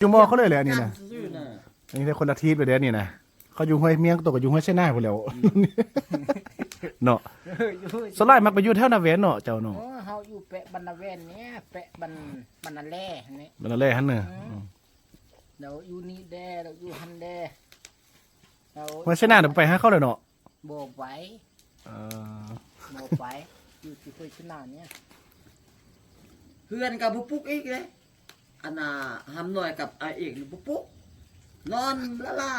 ຢູ່ມໍເຂົາເລີຍແຫຼະອັນນີ້ນະ ອັນນີ້ແຕ່ຄົນລະທີບເລີຍເດ້ອັນນີ້ນະ ເຂົາຢູ່ຫ້ວຍມຽງ ໂຕກໍຢູ່ຫ້ວຍໄຊນາພຸ້ນແຫຼ້ວເນາະ. ສ່ວນຫຼາຍມັກໄປຢູ່ແຖວນາແວ່ນເນາະ ເຈົ້າເນາະ. ໂອ້ ເຮົາຢູ່ແປະບັນນາແວ່ນນີ້ ແປະບັນ ບັນນາແລນີ້ ບັນນາແລຫັ້ນເນາະ. ອືມ ລາວຢູ່ນີ້ແດ່ ລາວຢູ່ຫັ້ນແດ່ ລາວ ຫ້ວຍໄຊນາ ໄປຫາເຂົາແລ້ວເນາະ. ບໍ່ໄປ ເອີ ບໍ່ໄປ ຢູ່ທີ່ຫ້ວຍຊະນານີ້ ເຮືອນກໍບໍ່ປຸກອີກເດ້. ອັນນ່າ ຫຳນ້ອຍກັບອ້າຍເອກນີ້ບໍ່ປຸກ ນອນລາ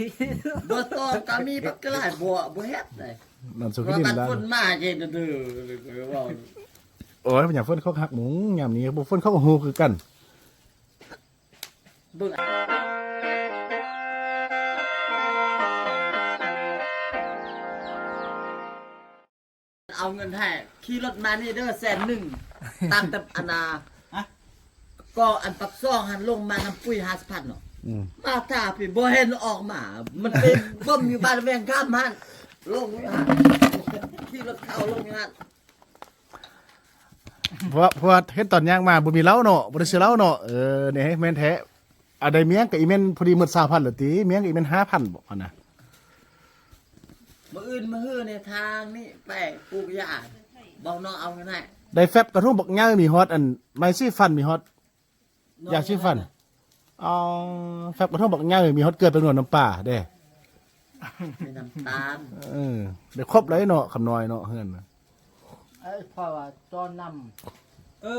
ໆ ເບີຕອງກໍມີບັກຫຼາຍ ບໍ່ ບໍ່ເຮັດເດ້. ນອນສຸຂິດິນລານ ຝົນມາເຢັນເດີ ເວົ້າ. ໂອ້ຍ ຍາມຝົນເຂົາຮັກມຸງ ຍາມນີ້ບໍ່ຝົນເຂົາກໍຮູ້ຄືກັນ. ເບິ່ງ ເອົາເງິນໃຫ້ ຂີ່ລົດມານີ້ເດີແສນໜຶ່ງ ຕາມແຕ່ອັນນ່າ ກໍອັນປາກຊ່ອງຫັ້ນ ລົງມານຳປຸ້ຍຫ້າສິບພັນເນາະ. ອືມ ມາຖ້າພີ່ບໍ່ເຫັນອອກມາ ມັນໄປບົ່ມຢູ່ບ້ານແວງຄຳຫັ້ນ ລົງຢູ່ຫັ້ນ ຂີ່ລົດເຂົ້າລົງຢູ່ຫັ້ນ. ເພາະ ເພາະວ່າເຫັນຕອນຍ່າງມາບໍ່ມີເຫຼົ້າເນາະ ບໍ່ໄດ້ຊື້ເຫຼົ້າເນາະ. ເອີ ນີ້ແມ່ນແທ້ ອາ ໄດ້ມຽງກໍອີແມ່ນພໍດີໝົດຊາວພັນແລ້ວຕິ ມຽງກໍອີແມ່ນຫ້າພັນບໍຫັ້ນນະ. ມື້ອື່ນມື້ຮືນີ້ທາງນີ້ໄປປູກຢາ ບອກນ້ອງເອົາເງິນໃຫ້ ໄດ້ແຟັບກະທົງບັກໃຫຍ່ ມີຮອດອັນໄມ້ສີຟັນ ມີຮອດຢາສີຟັນ. ອໍ ແຟັບກະທົງບັກໃຫຍ່ ມີຮອດເກືອແປ້ງນົວນ້ຳປາເດ້ ມີນ້ຳຕານ. ເອີ ໄດ້ຄົບເລີຍເນາະ ຄຳນ້ອຍເນາະ ເຮືອນນະ. ເອີ ເພາະວ່າຕໍ່ນ້ຳ ເອີ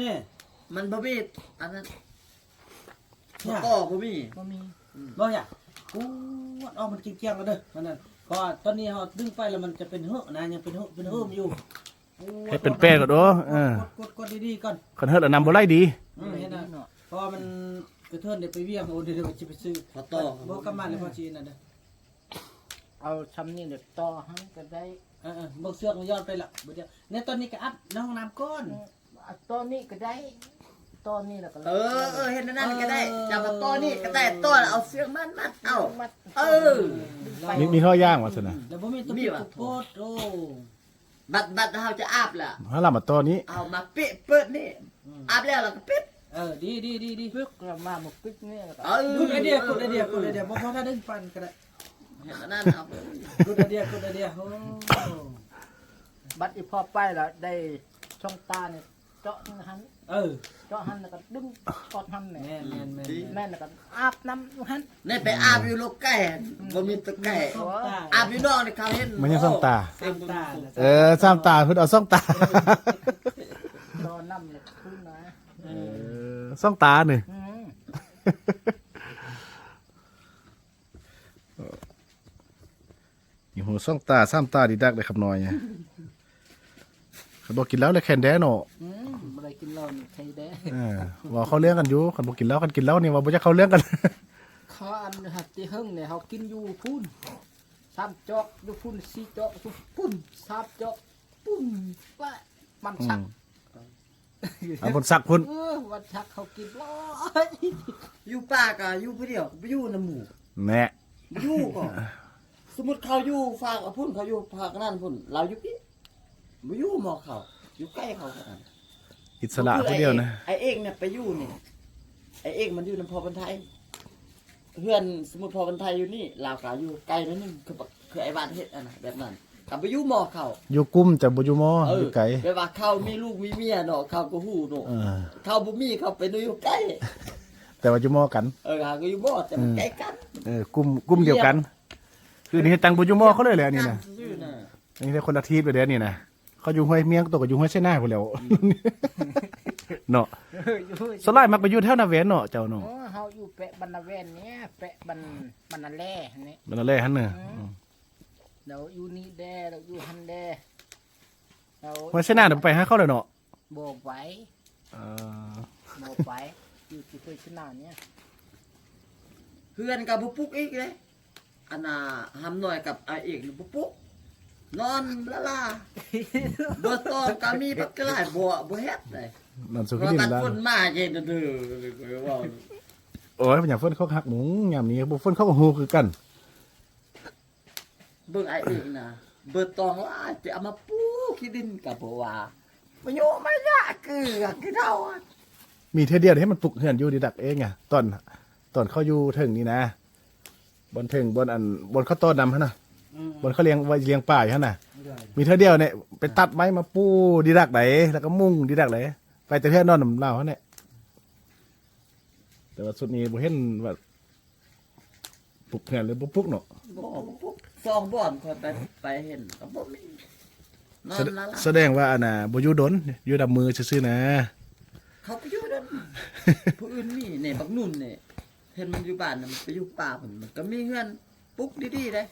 ນີ້ ມັນບໍ່ມີອັນນັ້ນ ຕໍ່ບໍ່ມີ ບໍ່ມີ ອືມ ບໍ່ຢາກ ກວດອອກມັນກ້ຽງໆແລ້ວເດີ ມັນນັ້ນ. ເພາະວ່າຕອນນີ້ເຮົາດຶງໄປແລ້ວມັນຈະເປັນເຫີນະ ຍັງເປັນເຫີ ເປັນເຫີມຢູ່. ເຮັດເປັນແປ້ງກ່ອນເດີ ເອີ ກົດ ກົດ ກົດດີໆກ່ອນ ຄັນເຮີດລະນ້ຳບໍ່ໄຫຼດີ. ອືມ ເຮັດນະ ເພາະວ່າມັນກະເທີນໄດ້ໄປວຽງ ໂອ ດຽວຊິໄປຊື້ ຂໍຕໍ່ ບໍ່ກັບມາແລ້ວພໍຊິນັ້ນເດີ. ເອົາຊ່ຳນີ້ແຫຼະ ຕໍ່ຫັ້ນກໍໄດ້. ເອີໆ ເບິ່ງເຊືອກມັນຍ້ອນໄປລະ ບໍ່ດຽວ ໃນຕອນນີ້ກໍອາບໃນຫ້ອງນ້ຳກ່ອນ. ອືມ ຕໍ່ນີ້ກໍໄດ້ ຕໍ່ນີ້ແລ້ວກໍ ເອີໆ ເຮັດແນວນັ້ນກໍໄດ້. ເອີ ຈະມາຕໍ່ນີ້ກໍໄດ້ ຕໍ່ແລ້ວເອົາເຊືອກມັດໆ ເອົາ ເອີ ມີ ມີທໍ່ຢາງວ່າຊັ້ນນະ ແລ້ວບໍ່ມີຕົວປິດຕົວປົດ ໂອ້ ບັດ ບັດເຮົາຈະອາບລະ ເຮົາລະມາຕໍ່ນີ້ ເອົາມາປິດເປີດນີ້ ອືມ ອາບແລ້ວລະກໍປິດ. ເອີ ດີໆໆໆ ປຶກລະມາ ມາປິດນີ້ລະກໍ ເອີ ກຸດໄອເດຍ ກຸດໄອເດຍ ກຸດໄອເດຍ ບໍ່ ບໍ່ ຖ້າດຶງປັ່ນກໍໄດ້ ເຮັດອັນນັ້ນເອົາ ກຸດໄອເດຍ ກຸດໄອເດຍ ໂອ້ ບັດອີ່ພໍ່ໄປລະໄດ້ຊ່ອງຕານີ້ ເຈາະຫັ້ນ ເອີ ເຈາະຫັ້ນແລ້ວກໍດຶງອອກຫັ້ນແຫຼະ. ແມ່ນໆໆໆ ແມ່ນ ແລ້ວກໍອາບນ້ຳຢູ່ຫັ້ນ ນີ້ໄປອາບຢູ່ໂລກໄກ່ ອືມ ບໍ່ມີຕົວໄກ່ ອືມ ອາບຢູ່ນອກນີ້ເຂົາເຫັນ ມັນຍັງຊ່ອງຕາ ໂອ້ ຊ່ອງຕາ ເອີ ຊ່ອງຕາ ເພິ່ນເອົາຊ່ອງຕາ ເອີ ຕໍ່ນ້ຳແລ້ວຄືນມາ ເອີ ເອີ ຊ່ອງຕານີ້ ອືມ ມີຫູສອງຕາສາມຕາດີດັກເດ້ຄຳນ້ອຍ. ຄັນບໍ່ກິນເຫຼົ້າແລ້ວແຄນແດ່ເນາະ. ອືມ ບໍ່ໄດ້ກິນເຫຼົ້ານີ້ໄຄແດ່. ເອີ ເວົ້າເຂົ້າເລື່ອງກັນຢູ່ ຄັນບໍ່ກິນເຫຼົ້າ ຄັນກິນເຫຼົ້ານີ້ເວົ້າບໍ່ຢາກເຂົ້າເລື່ອງກັນ. ເຂົາອັນຫາກແຕ່ເຫິງແລ້ວ ເຮົາກິນຢູ່ພຸ້ນ ສາມຈອກ ຢູ່ພຸ້ນສີ່ຈອກ ຢູ່ພຸ້ນສາມຈອກ ປຸ້ມ ປະ ມັນສັກ ອືມ. ອັນພຸ້ນສັກພຸ້ນ ເອີ ວັນສັກເຂົາກິນຫຼາຍ ຢູ່ປ່າກໍຢູ່ຜູ້ດຽວ ບໍ່ຢູ່ນຳໝູ່ ແນະ ບໍ່ຢູ່ກໍ ສົມມຸດເຂົາຢູ່ຟາກພຸ້ນ ເຂົາຢູ່ຟາກນັ້ນພຸ້ນ ລາວຢູ່ພີ້ ບໍ່ຢູ່ໝໍ່ເຂົາ ຢູ່ໃກ້ເຂົາຂະໜາດ ອິດສະຫຼະຜູ້ດຽວນະ. ອ້າຍເອກນີ້ໄປຢູ່ນີ້ ອ້າຍເອກມັນຢູ່ນຳພໍ່ບັນໄທ ເຮືອນ ສົມມຸດພໍ່ບັນໄທຢູ່ນີ້ ລາວກໍຢູ່ໄກໜ້ອຍໜຶ່ງ ຄື ຄືອ້າຍຫວານເຮັດຫັ້ນນະ ແບບນັ້ນ ກໍໄປຢູ່ໝໍ່ເຂົາ ຢູ່ກຸ່ມ ແຕ່ບໍ່ຢູ່ໝໍ່ ເອີ ຢູ່ໄກ ແບບວ່າເຂົາມີລູກມີເມຍເນາະ ເຂົາກໍຮູ້ເນາະ ເອີ ເຂົາບໍ່ມີ ເຂົາໄປຢູ່ໃກ້ ແຕ່ວ່າຢູ່ໝໍ່ກັນ ເອີ ເຮົາກໍຢູ່ໝໍ່ ແຕ່ມັນ ເອີ ໃກ້ກັນ ເອີ ກຸ່ມ ກຸ່ມດຽວກັນ ຄືນີ້ຕັ້ງບໍ່ຢູ່ໝໍ່ເຂົາເລີຍແຫຼະ ອັນນີ້ນະ ອັນນີ້ແຕ່ຄົນລະທີບເລີຍເດ້ ອັນນີ້ນະ. ເຂົາຢູ່ຫ້ວຍມຽງ ໂຕກໍຢູ່ຫ້ວຍໄຊນາພຸ້ນແຫຼ້ວ ອືມ ເນາະ ເອີ ຢູ່ຫ້ວຍ ສ່ວນຫຼາຍມັກໄປຢູ່ແຖວນາແວ່ນເນາະ ເຈົ້າເນາະ. ໂອ້ ເຮົາຢູ່ແປະບັນນາແວ່ນນີ້ ແປະບັນ ບັນນາແລນີ້ ບັນນາແລຫັ້ນເນາະ ອືມ ອືມ ລາວຢູ່ນີ້ແດ່ ລາວຢູ່ຫັ້ນແດ່ ລາວ ຫ້ວຍໄຊນາໄປຫາເຂົາແລ້ວເນາະ. ບໍ່ໄປ ເອີ ບໍ່ໄປ ຢູ່ທີ່ຫ້ວຍຊະນານີ້ ເຮືອນກໍບໍ່ປຸກອີກເດ້ ອັນນ່າ ຫຳນ້ອຍກັບອ້າຍເອກນີ້ບໍ່ປຸກ ນອນລາໆ ເບີຕອງກໍມີບັກຫຼາຍ ບໍ່ ບໍ່ເຮັດເດ້ ນອນສຸຂິດິນລານ ຝົນມາເຢັນເດີ ເວົ້າ. ໂອ້ຍ ຍາມຝົນເຂົາຮັກມຸງ ຍາມນີ້ບໍ່ຝົນເຂົາກໍຮູ້ຄືກັນ. ເບິ່ງອ້າຍເອກນະ ເບີຕອງຫຼາຍ ຈະເອົາມາປູກຂີ້ດິນກໍບໍ່ວ່າ ມາໂຍມາຍະຄື ຄືເຮົາ ມີເທື່ອດຽວເດ້ ມັນປຸກເຮືອນຢູ່ດີດັກເອງອະ ຕອນ ຕອນເຂົາຢູ່ເທິງນີ້ນະ ບ່ອນເທິງ ບ່ອນອັນ ບ່ອນເຂົາຕໍ່ນຳຫັ້ນນະ ອືມໆ ບ່ອນເຂົາລ້ຽງ ໄວ້ລ້ຽງປາຢູ່ຫັ້ນນະ ໂດຍ ມີເທື່ອດຽວນີ້ ໄປຕັດໄມ້ມາປູດີດັກໃດ ແລ້ວກໍມຸງດີດັກໃດ ໄປແຕ່ເທື່ອນອນນຳລາວຫັ້ນແຫຼະ ແຕ່ວ່າຊຸດນີ້ບໍ່ເຫັນວ່າ ປຸກເຮືອນຫຼືບໍ່ປຸກເນາະ ບໍ່ປຸກ ສອງບ່ອນຂ້ອຍໄປ ໄປເຫັນກໍບໍ່ມີ ນອນລະລະ ສະແດງວ່າອັນນ່າ ບໍ່ຢູ່ດົນ ຢູ່ນຳມືຊື່ໆນະ ເຂົາໄປຢູ່ນັ້ນ ຜູ້ອື່ນມີນີ້ ບັກນຸ່ນນີ້ ເຫັນມັນຢູ່ບ້ານນະ ມັນໄປຢູ່ປ່າພຸ້ນ ມັນກໍມີເຮືອນປຸກດີໆເດ້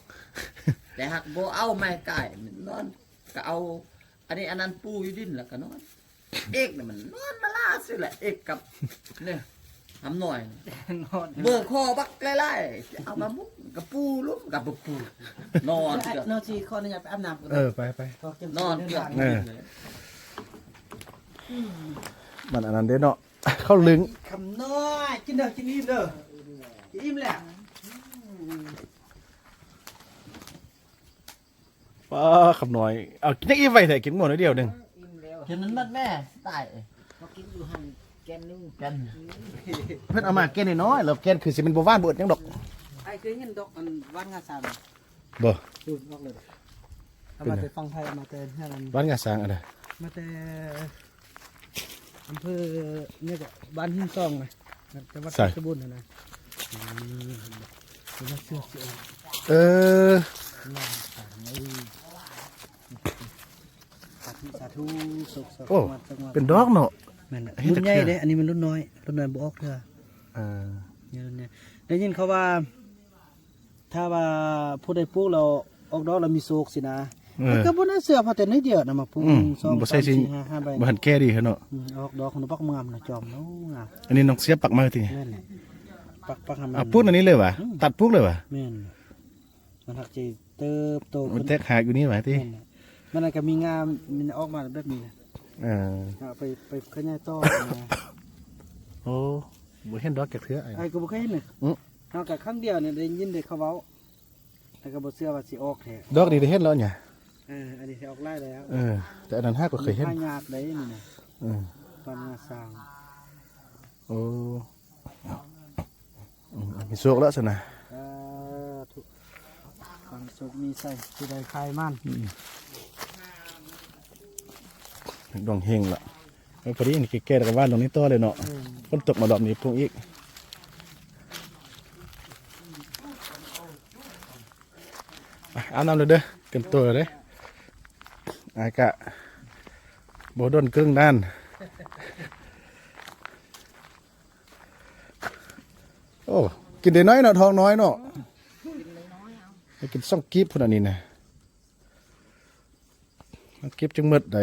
ແຕ່ຫາກບໍ່ເອົາໄມ້ກາຍ ນອນ ກໍເອົາ ອັນນີ້ອັນນັ້ນປູຢູ່ດິນແລ້ວກໍນອນ ເອກນີ້ມັນນອນມາລາຊື່ແຫຼະ ເອກກັບນີ້ ຫຳນ້ອຍນີ້ ນອນ ເບີຄໍບັກຫຼາຍໆ ຊິເອົາມາມຸງ ກໍປູລົງ ກໍບໍ່ປູ ນອນ ເນາະ ຊິຂໍອະນຸຍາດໄປອາບນ້ຳກ່ອນ ເອີ ໄປໆ ນອນເກືອກ ເອີ ມັນອັນນັ້ນເດ້ເນາະ ເຂົ້າລຶ້ງ ຄຳນ້ອຍ ກິນເດີ ກິນອີ່ມເດີ ກິນອີ່ມແລ້ວ ປ້າ ຄຳນ້ອຍ ເອົາກິນຫຍັງອີ່ມໄວແທ້ ກິນໝົດໜ້ອຍດຽວໜຶ່ງ ອີ່ມແລ້ວ ກິນມັນໝົດແມ່ ຕາຍ ເຮົາກິນຢູ່ຫັ້ນແກ່ນໜຶ່ງ ແກ່ນ ເພິ່ນເອົາມາແກ່ນນ້ອຍໆ ແລ້ວແກ່ນຄືຊິແມ່ນບໍ່ຫວານບໍ່ອຶດຫຍັງດອກ ອ້າຍເຄີຍເຫັນດອກອັນຫວານງາຊ້າງບໍ່? ອືມ ອອກເລີຍ ເອົາມາແຕ່ຝັ່ງໄທ ເອົາມາແຕ່ເຮືອນອັນ ຫວານງາຊ້າງອັນໃດ? ມາແຕ່ ອຳເພີ ຫຍັງເກາະ ບ້ານຫີນຊອງນະ ຈັງຫວັດເພດຊະບູນຫັ້ນນະ ອືມ ເອີ ສາທຸ ສາທຸ ໂອ້ ເປັນດອກເນາະ ແມ່ນແຫຼະ ລຸ້ນໃຫຍ່ເດ້ ອັນນີ້ມັນລຸ້ນນ້ອຍ ລຸ້ນນ້ອຍບໍ່ອອກເທື່ອ ເອີ ໄດ້ຍິນເຂົາວ່າ ຖ້າວ່າຜູ້ໃດປູກແລ້ວອອກດອກແລ້ວມີໂຊກຊີ້ນະ ເອີ ມັນກໍບໍ່ໜ້າເຊື່ອ ເພາະແຕ່ໜ້ອຍດຽວນະ ມາປູກ ອືມ ໜຶ່ງ ສອງ ບໍ່ໃສ່ ສາມ ສີ່ ຫ້າ ຫ້າໃບ ບໍ່ທັນແກ່ດີເນາະ ອືມ ອອກດອກນະ ບັກງາມນະ ຈອມ ໂອ້ ງາມ ອັນນີ້ນ້ອງສຽບປັກມາຕິ ແມ່ນແຫຼະ ປັກ ປັກໃຫ້ມັນ ເອົາປູກອັນນີ້ເລີຍຫວາ? ອືມ ຕັດປູກເລີຍຫວາ? ແມ່ນ ມັນຫາກຊິເຕີບໂຕ ມັນແຕກຮາກຢູ່ນີ້ຫວາຕິ? ແມ່ນແຫຼະ ມັນກໍມີງາ ມັນອອກມາແບບນີ້ນະ ເອີ ເອົາໄປ ໄປຂະຫຍາຍຕໍ່ນະ ໂອ້ ບໍ່ເຫັນດອກຈັກເທື່ອ ອ້າຍ ອ້າຍກໍບໍ່ເຄີຍເຫັນນະ ອືມ ເຮົາກໍຄັ້ງດຽວນີ້ໄດ້ຍິນແຕ່ເຂົາເວົ້າ ແຕ່ກໍບໍ່ເຊື່ອວ່າຊິອອກແທ້ ດອກນີ້ໄດ້ເຫັນແລ້ວຫຍັງ ເອີ ອັນນີ້ຊິອອກຫຼາຍແລ້ວ ເອີ ແຕ່ອັນນັ້ນຫາກໍເຄີຍເຫັນ ຫາຍາກເດ້ນີ້ນະ ເອີ ຕອນງາຊ້າງ ໂອ້ ອືມ ມີໂຊກແລ້ວຊັ້ນນະ ສາທຸ ຂໍໃຫ້ໂຊກມີໄຊ ຜູ້ໃດຂາຍມັນ ອືມ ດວງເຮັງລະ ເອີ ພໍດີນີ້ແກ່ໆ ແລ້ວກໍຫວ່ານລົງນີ້ຕໍ່ເລີຍເນາະ ອືມ ຝົນຕົກມາລອບນີ້ປຸງອີກ ອາບນ້ຳເດີ ກຽມຕົວເດີ ອາກະບໍ່ດົນເກິ່ງນານ ໂອ້ ກິນໄດ້ໜ້ອຍເນາະ ທ້ອງນ້ອຍເນາະ ໃຫ້ກິນສອງກີບພຸ້ນ ອັນນີ້ນະ ເກັບຈັ່ງໝົດໃດ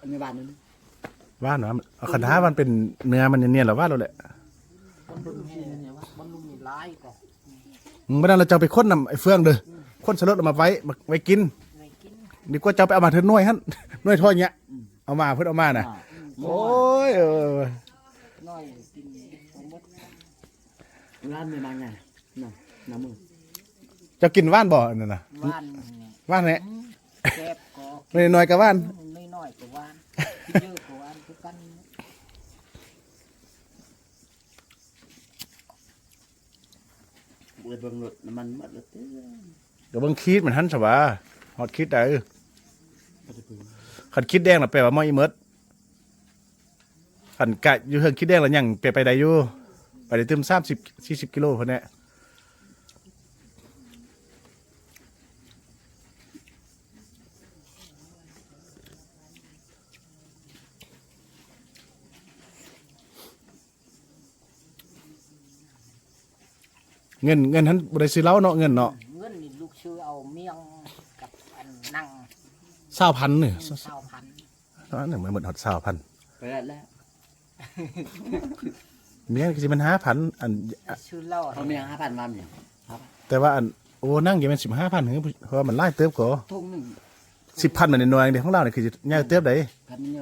ອັນນີ້ຫວານຢູ່ນີ້ ຫວານຫວາ ເອົາ ຄັນຖ້າມັນເປັນເນື້ອມັນນຽນໆ ແລ້ວຫວານໂລດແຫຼະ ມັນບໍ່ມີ ມັນບໍ່ມີຫຼາຍກໍ ອືມ ມື້ນັ້ນລະເຈົ້າໄປຄົ້ນນຳໄອ້ເຟືອງເດີ ອືມ ຄົ້ນສະຫຼົດເອົາມາໄວ້ ມາໄວ້ກິນ ໄວ້ກິນ ດີກວ່າເຈົ້າໄປເອົາມາເທື່ອໜ່ວຍຫັ້ນ ໜ່ວຍທໍ່ຍະ ອືມ ເອົາມາ ເພິ່ນເອົາມານະ ອືມ ໂອ້ຍ ເອີ ນ້ອຍກິນບໍ່ໝົດ ຮ້ານແມ່ນາງໃຫຍ່ ນະ ນ້ຳມື ເຈົ້າກິນຫວານບໍ່ ອັນນັ້ນນະ ຫວານ ຫວານແຫຼະ ອືມ ແຊບກໍ ໜ້ອຍໆກໍຫວານ ໜ້ອຍໆກໍຫວານ ເຍອະກໍຫວານຄືກັນ ເບິ່ງລົດນ້ຳມັນໝົດແລ້ວເຕີ ກໍເບິ່ງຂີດມັນຫັ້ນຊະຫວາ ຮອດຂີດໃດ ຄັນຂີດແດງລະແປວ່າໝໍ້ອີ່ໝົດ ຄັນກະຢູ່ເທິງຂີດແດງລະຍັງໄປ ໄປໄດ້ຢູ່ ໄປໄດ້ຕື່ມສາມສິບ ສີ່ສິບກິໂລພຸ້ນແຫຼະ ເງິນ ເງິນຫັ້ນບໍ່ໄດ້ຊື້ເຫຼົ້າເນາະ ເງິນເນາະ ເງິນນີ້ລູກຊື້ເອົາມຽງກັບອັນນັ່ງ ຊາວພັນນີ້ ອືມ ຊາວພັນ ອັນນັ້ນມັນໝົດຮອດຊາວພັນ ໄປແລ້ວ ມຽງກໍຊິແມ່ນຫ້າພັນ ອັນ ຊື້ເຫຼົ້າ ເອົາມຽງຫ້າພັນ ມາມຽງ ແຕ່ວ່າອັນ ໂອ້ ນັ່ງຈະແມ່ນສິບຫ້າພັນ ເພາະວ່າມັນຫຼາຍເຕີບກໍ ຖົງໜຶ່ງ ສິບພັນມັນນ້ອຍເດ້ ຂອງລາວນີ້ຄືໃຫຍ່ເຕີບໃດ ພັນໜຶ່ງ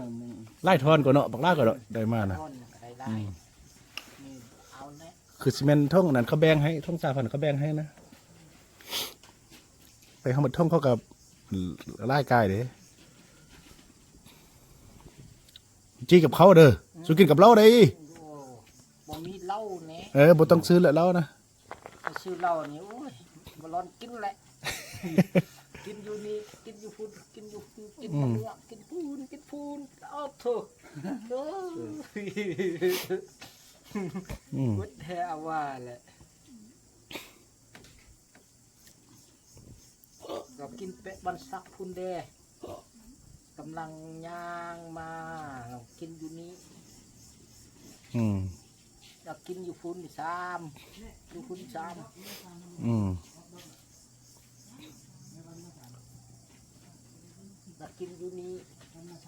ຫຼາຍທ່ອນກໍເນາະ ບັກຫຼາຍກໍໄດ້ມານະ ທ່ອນກໍໄດ້ຫຼາຍ ອືມ ນີ້ເອົາແຫຼະ ຄືຊິແມ່ນຖົງອັນນັ້ນເຂົາແບ່ງໃຫ້ ຖົງຊາວພັນເຂົາແບ່ງໃຫ້ນະ ໄປເຮົາໝົດຖົງເຂົາກໍຫຼາຍກາຍເດ້. ຈີກັບເຂົາເດີ. ອືມ ສູ່ກິນກັບເຫຼົ້າໄດ໋. ໂອ້ ບໍ່ມີເຫຼົ້າແນ່. ເອີ ບໍ່ຕ້ອງຊື້ແຫຼະເຫຼົ້ານະ. ໄປຊື້ເຫຼົ້ານີ້ ໂອ້ຍ ບໍ່ລອນກິນແຫຼະ. ກິນຢູ່ນີ້ ກິນຢູ່ພຸ້ນ ກິນຢູ່ພຸ້ນ ກິນ ອືມ ເມືອງ ກິນພຸ້ນ ກິນພຸ້ນ. ເອົາໂທ້ ໂອ້ຍ ອືມ ເບິດແທ້ວ່າແຫຼະ. ກໍກິນເປະບັນສັກພຸ້ນເດ້ ກຳລັງຍ່າງມາ ກິນຢູ່ນີ້. ອືມ ຢາກກິນຢູ່ພຸ້ນຊາມ ຢູ່ພຸ້ນຊາມ. ອືມ ຢາກກິນຢູ່ນີ້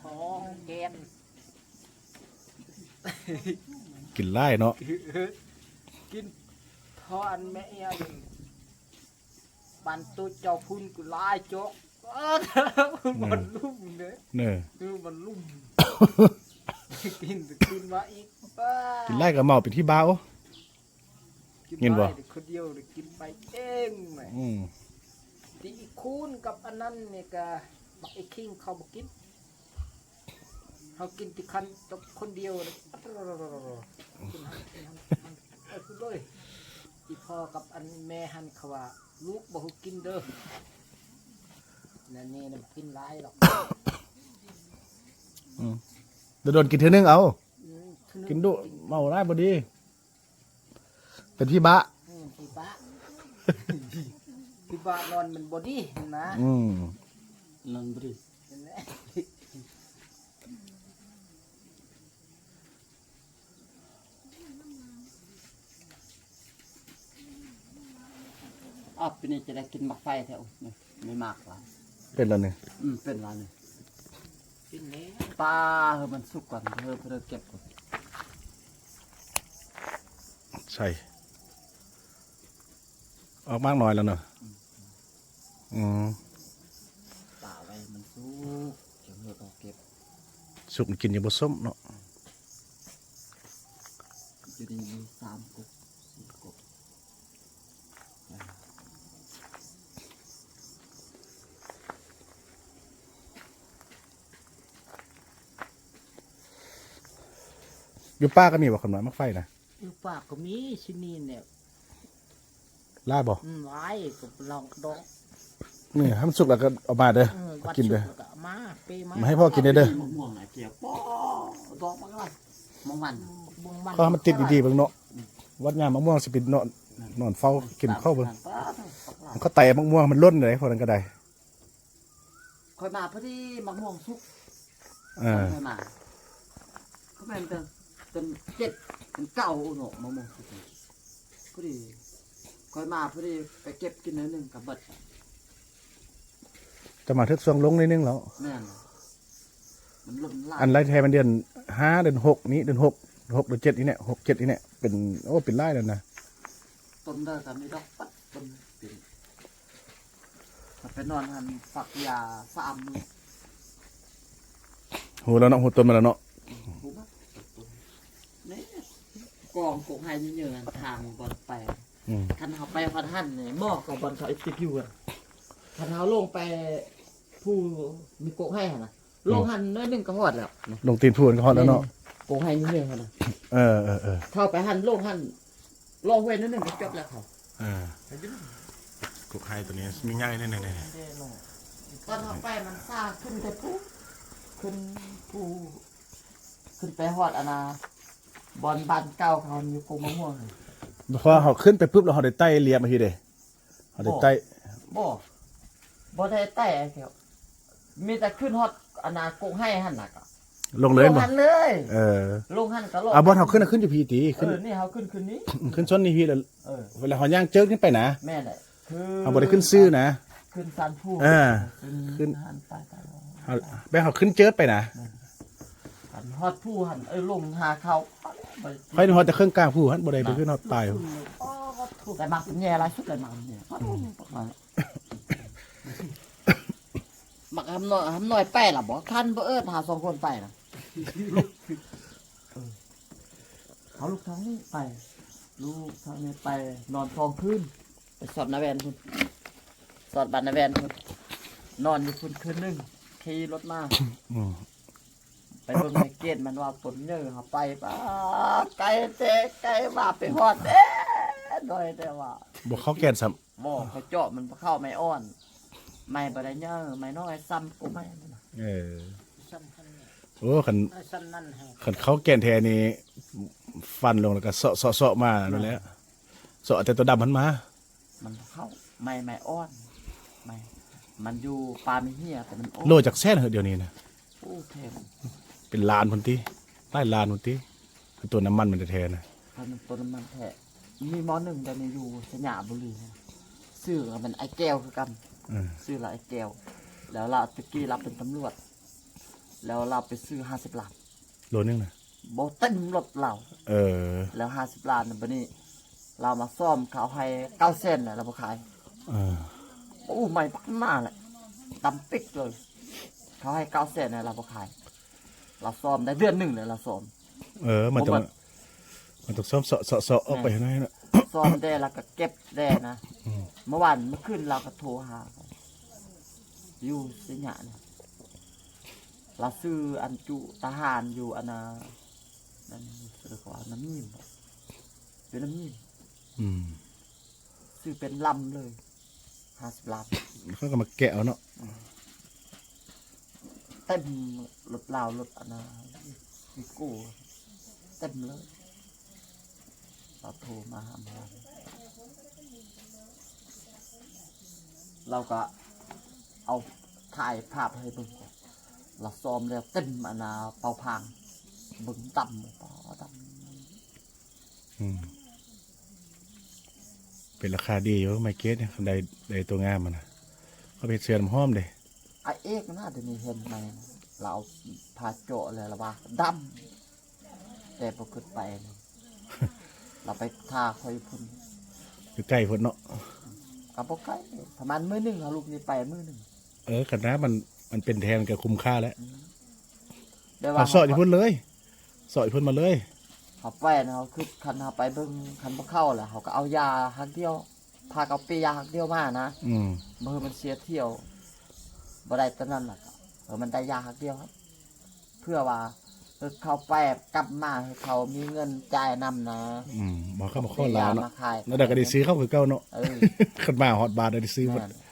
ສອງແກນ. ກິນຫຼາຍເນາະ ກິນເທົ່າອັນແມ່ອີ່ຫຍັງ ບ້ານໂຕເຈົ້າພຸ້ນກໍຫຼາຍເຈາະ. ເອີ ມັນລຸ່ມເດ້ ເອີ ມັນລຸ່ມ. ກິນ ກິນມາອີກ ກິນຫຼາຍກໍເມົາເປັນທີ່ບ້າ. ໂອ້ ກິນ ເຫັນບໍ່ ຫຼາຍຄົນດຽວ ກິນໄປເອງ. ອືມ ທີ່ອີ່ຄູນກັບອັນນັ້ນນີ້ກະ ບັກອີ່ຄິງເຂົາບໍ່ກິນ. ເຮົາກິນທີ່ຄັນຕົກຄົນດຽວ ກິນ ເອີ ເລີຍ. ອີ່ພໍ່ກັບອັນແມ່ຫັ້ນເຂົາວ່າ ລູກບໍ່ຮູ້ກິນເດີ. ແນວນີ້ນະ ກິນຫຼາຍດອກ. ອືມ ດນໆກິນເທື່ອໜຶ່ງເອົາ. ອືມ ກິນດຸ ເມົາຫຼາຍບໍ່ດີ. ເປັນຜີບ້າ. ອືມ ຜີບ້າ ຜີບ້ານອນມັນບໍ່ດີນະ. ອືມ ນອນບໍ່ດີ. ອາ ປີນີ້ຈະໄດ້ກິນໝາກໄຟແທ້. ໂອ້ຍ ມີໝາກຫຼາຍ. ເປັນແລ້ວນີ້. ອືມ ເປັນແລ້ວນີ້. ກິນແລ້ວ ປາ ໃຫ້ມັນສຸກກ່ອນ ເພິ່ນ ເພິ່ນເກັບກ່ອນ. ໃສ່ ອອກໝາກນ້ອຍແລ້ວເນາະ. ອືມ ອືມ ປາໄວ້ມັນສຸກ ຈັ່ງເຮົາກໍເກັບ. ສຸກມັນກິນຍັງບໍ່ສົ້ມເນາະ. ຢູ່ນີ້ມີສາມກົກ ສີ່ກົກ. ຢູ່ປ່າກໍມີບໍ່ ຄຳນ້ອຍ ໝາກໄຟນະ? ຢູ່ປ່າກໍມີ ຊິນີ້ແຫຼະ. ຫຼາຍບໍ່? ອືມ ຫຼາຍ ກໍລອງດອກ. ນີ້ ໃຫ້ມັນສຸກແລ້ວກໍເອົາມາເດີ. ອືມ ກິນເດີ ມາ ເປມາ ມາໃຫ້ພໍ່ກິນແດ່ເດີ. ໝາກມ່ວງນະ ກຽວ ປອ ດອກມັນຫຼາຍ. ໝາກມັນ ໝາກມັນ ກໍໃຫ້ມັນຕິດດີໆເບິ່ງເນາະ. ອືມ ວັດຍາມໝາກມ່ວງຊິໄປນອນ ນອນເຝົ້າກິນເຂົ້າເບິ່ງ. ມັນກໍໄຕໝາກມ່ວງມັນຫຼົ່ນເດ້ ພວກນັ້ນກໍໄດ້. ຂ້ອຍມາພໍດີໝາກມ່ວງສຸກ. ເອີ ຂ້ອຍມາ ກໍແມ່ນເປັນ ເປັນເຈັດ ເປັນເກົ້າເນາະ ໝາກມ່ວງສຸກ. ພໍດີຂ້ອຍມາພໍດີໄປເກັບກິນໜ້ອຍໜຶ່ງກໍເບິດ. ຈະມາຖືກຊ່ວງລົງໜ້ອຍໜຶ່ງແລ້ວ. ແມ່ນ ມັນລົງຫຼາຍ. ອັນຫຼາຍແທ້ແມ່ນເດືອນຫ້າ ເດືອນຫົກນີ້ ເດືອນຫົກ ຫົກ ເດືອນເຈັດນີ້ແຫຼະ ຫົກ ເຈັດນີ້ແຫຼະ ເປັນ ໂອ້ ເປັນຫຼາຍແລ້ວນະ. ຕົ້ນເດີກໍມີດອກປັດຕົ້ນເປັນ ໄປນອນຫັ້ນ ສັກຢາສາມມື້. ຮູ້ແລ້ວເນາະ ຮູ້ຕົ້ນມາແລ້ວເນາະ. ຮູ້ມາຕົ້ນ ນີ້ ກອງກົກໄຮ່ເຍີະໆ ທາງບ່ອນໄປ. ອືມ ຄັນເຮົາໄປຮອດຫັ້ນນີ້ ໝໍກໍບ່ອນເຂົາຕິດຢູ່. ຄັນເຮົາລົງໄປພູມີກົກໄຮ່ຫັ້ນນະ ອືມ ລົງຫັ້ນໜ້ອຍໜຶ່ງກໍຮອດແລ້ວ. ລົງຕີນພູກໍຮອດແລ້ວເນາະ. ແມ່ນ ກົກໄຮ່ເຍີະໆ ຫັ້ນນະ. ເອີໆໆ ເຂົ້າໄປຫັ້ນ ລົງຫັ້ນ ລໍຫ້ວຍໜ້ອຍໜຶ່ງກໍຈົບແລ້ວເຂົາ. ເອີ ກົກໄຮ່ໂຕນີ້ມີໃຫຍ່ແນ່ໆ. ຕອນເຮົາໄປມັນຊາຂຶ້ນແຕ່ພູ ຂຶ້ນພູ ຂຶ້ນໄປຮອດອັນນະ ບ່ອນບ້ານເກົ່າເຂົາຢູ່ກົກມະມ່ວງ. ພໍເຮົາຂຶ້ນໄປປຶບແລ້ວ ເຮົາໄດ້ໄຕ່ລຽບມາພີ້ເດ້. ເຮົາໄດ້ໄຕ່ ບໍ່ ບໍ່ໄດ້ໄຕ່ ມີແຕ່ຂຶ້ນຮອດອັນນະ ກົກໄຮ່ຫັ້ນນະ ກໍລົງເລີຍ ລົງຫັ້ນເລີຍ. ເອີ ລົງຫັ້ນກໍລົງ. ອ່າ ບ່ອນເຮົາຂຶ້ນນະ ຂຶ້ນຢູ່ພີ້ຕິ ຂຶ້ນ ເອີ ນີ້ເຮົາຂຶ້ນ ຂຶ້ນນີ້ ຂຶ້ນຊົນນີ້ພີ້ແລ້ວ. ເອີ ເວລາເຮົາຍ່າງເຈີກນີ້ໄປນະ. ແມ່ນແຫຼະ ຄືເຮົາບໍ່ໄດ້ຂຶ້ນຊື່ນະ ຂຶ້ນຊານພູ. ເອີ ຂຶ້ນ ຂຶ້ນຫັ້ນໄປ ໄປ ເຮົາ ແບບເຮົາຂຶ້ນເຈີກໄປນະ. ແມ່ນ ຄັນຮອດພູຫັ້ນ ເອີ ລົງຫາເຂົາ. ຂ້ອຍຮອດແຕ່ເຄິ່ງກາງພູຫັ້ນ ບໍ່ໄດ້ໄປຂຶ້ນຮອດປາຍ. ໂອ້ ແຕ່ໝາກແຍ່ຫຼາຍສຸດເລີຍ ໝາກແຍ່. ອືມ ໝາກຫຳນ້ອຍ ຫຳນ້ອຍໄປລະບໍ່? ຄັນບໍ່ເອີ້ນຫາສອງຄົນໄປນະ. ເອີ ເຮົາລຸກທາງນີ້ໄປ ລຸກທາງນີ້ໄປ ນອນສອງຄືນ ໄປສອດນາແວ່ນພຸ້ນ ສອດບ້ານນາແວ່ນພຸ້ນ ນອນຢູ່ພຸ້ນຄືນໜຶ່ງ ຂີ່ລົດມາ. ອືມ ໄປເບິ່ງໃນເກດ ມັນວ່າຕົ້ນເຍີເຮົາໄປ ປ້າ ໄກແທ້ ໄກວ່າໄປຮອດແທ້ ດອຍແທ້ວ່າ ບໍ່ເຂົ້າແກ່ນຊ້ຳ ບໍ່ ເຂົາເຈາະມັນບໍ່ເຂົ້າໄມ້ອ່ອນ ໄມ້ບໍ່ໄດ້ເຍີ ໄມ້ນ້ອຍຊ້ຳກວ່າໄມ້ນັ້ນນະ ເອີ ຊ້ຳຄັນນີ້ ໂອ້ ຄັນ ເອີ ຊ້ຳນັ້ນແຮງ ຄັນເຂົ້າແກ່ນແທ້ນີ້ ຟັນລົງແລ້ວກໍເຊາະໆໆມານັ້ນແຫຼະ ເຊາະແຕ່ຕົວດຳຫັ້ນມາ ມັນບໍ່ເຂົ້າ ໄມ້ ໄມ້ອ່ອນ ໄມ້ ມັນຢູ່ປ່າມີເຫຍ ແຕ່ມັນອ່ອນ ໂລຈັກແສນເຮີດຽວນີ້ນະ? ໂອ້ ແພງ ເປັນລ້ານພຸ້ນຕິ ຫຼາຍລ້ານພຸ້ນຕິ ຄືຕົວນ້ຳມັນມັນແທ້ໆນະ ຖ້າມັນຕົວນ້ຳມັນແທ້ ມີໝໍ້ໜຶ່ງດຽວນີ້ຢູ່ໄຊຍະບູລີ ຊື້ກໍແມ່ນອ້າຍແກ້ວຄືກັນ ເອີ ຊື້ລະອ້າຍແກ້ວ ແລ້ວລາວ ແຕ່ກີ້ລາວເປັນຕຳຫຼວດ ແລ້ວລາວໄປຊື້ຫ້າສິບລ້ານ ໂລໜຶ່ງນະ ບໍ່ເຕັມລົດລາວ ເອີ ແລ້ວຫ້າສິບລ້ານ ບັດນີ້ລາວມາຊ້ອມ ເຂົາໃຫ້ເກົ້າແສນນະ ລາວບໍ່ຂາຍ ເອີ ໂອ້ ໄມ້ບັກໜາແຫຼະ ດຳປິກເລີຍ ເຂົາໃຫ້ເກົ້າແສນນະ ລາວບໍ່ຂາຍ ລາວຊ້ອມໄດ້ເດືອນໜຶ່ງແລ້ວ ລາວຊ້ອມ ເອີ ມັນຕ້ອງ ບໍ່ເບິດ ມັນຕ້ອງຊ້ອມເຊາະໆໆອອກໄປ ແມ່ນ ໃຫ້ໜ້ອຍນະ ຊ້ອມແດ່ ລາວກໍເກັບແດ່ນະ ອືມ ເມື່ອວານ ເມື່ອຄືນລາວກໍໂທຫາ ຢູ່ໄຊຍະນະ ລາວຊື້ອັນຈຸທະຫານຢູ່ອັນນະ ນັ້ນ ເອີ້ນວ່ານ້ຳມີມ ຢູ່ນ້ຳມີມ ອືມ ຊື້ເປັນລຳເລີຍ ຫ້າສິບລ້ານ ເຂົາກໍມາແກະເອົາເນາະ ອືມ ເຕັມລົດລາວ ລົດອັນນະ ວີໂກ້ ເຕັມເລີຍ ລາວໂທມາຫາເມື່ອວານ ລາວກໍເອົາ ຖ່າຍພາບໃຫ້ເບິ່ງ ລາວຊ້ອມແລ້ວເຕັມອັນນະເປົາພາງ ເບິ່ງດຳ ປາດ ດຳ ອືມ ເປັນລາຄາດີຢູ່ ໄມ້ເກດນີ້ ຄັນໄດ້ ໄດ້ຕົວງາມຫັ້ນນະ ເຂົາເຮັດເສື້ອນ້ຳຫອມເດ້ ອ້າຍເອກນະ ດຽວນີ້ເຫັນໃໝ່ ລາວເອົາຜ້າເຈາະແລ້ວລາວວ່າດຳ ແຕ່ບໍ່ຂຶ້ນໄປ ລາວໄປຖ້າຂ້ອຍພຸ້ນ ຢູ່ໃກ້ພຸ້ນເນາະ ກໍບໍ່ໄກ ປະມານມື້ໜຶ່ງ ເຮົາລຸກນີ້ໄປມື້ໜຶ່ງ ເອີ ຄັນນະ ມັນ ມັນເປັນແທ້ ມັນກໍຄຸ້ມຄ່າແຫຼະ ອືມ ແບບວ່າ ເຮົາເຊາະຢູ່ພຸ້ນເລີຍ ເຊາະຢູ່ພຸ້ນມາເລີຍ ເຮົາໄປນະ ເຮົາຄືຄັນເຮົາໄປເບິ່ງ ຄັນບໍ່ເຂົ້າລະ ເຮົາກໍເອົາຢາຮັກດຽວ ພາເຂົາເປຢາຮັກດຽວມານະ ອືມ ບໍ່ໃຫ້ມັນເສຍທ່ຽວ ບໍ່ໄດ້ຕອນນັ້ນລະ ເອີ ມັນໄດ້ຢາຮັກດຽວ ເພື່ອວ່າ ເອີ ເຂົາໄປກັບມາ ໃຫ້ເຂົາມີເງິນຈ່າຍນຳນະ ອືມ ບໍ່ ເຂົາບໍ່ຂໍລາວເນາະ ແນວໃດກໍໄດ້ຊື້ເຂົາຄືເກົ່າເນາະ ເອີ ຄັນມາຮອດບ້ານໄດ້ຊື້ໝົດ ແມ່ນ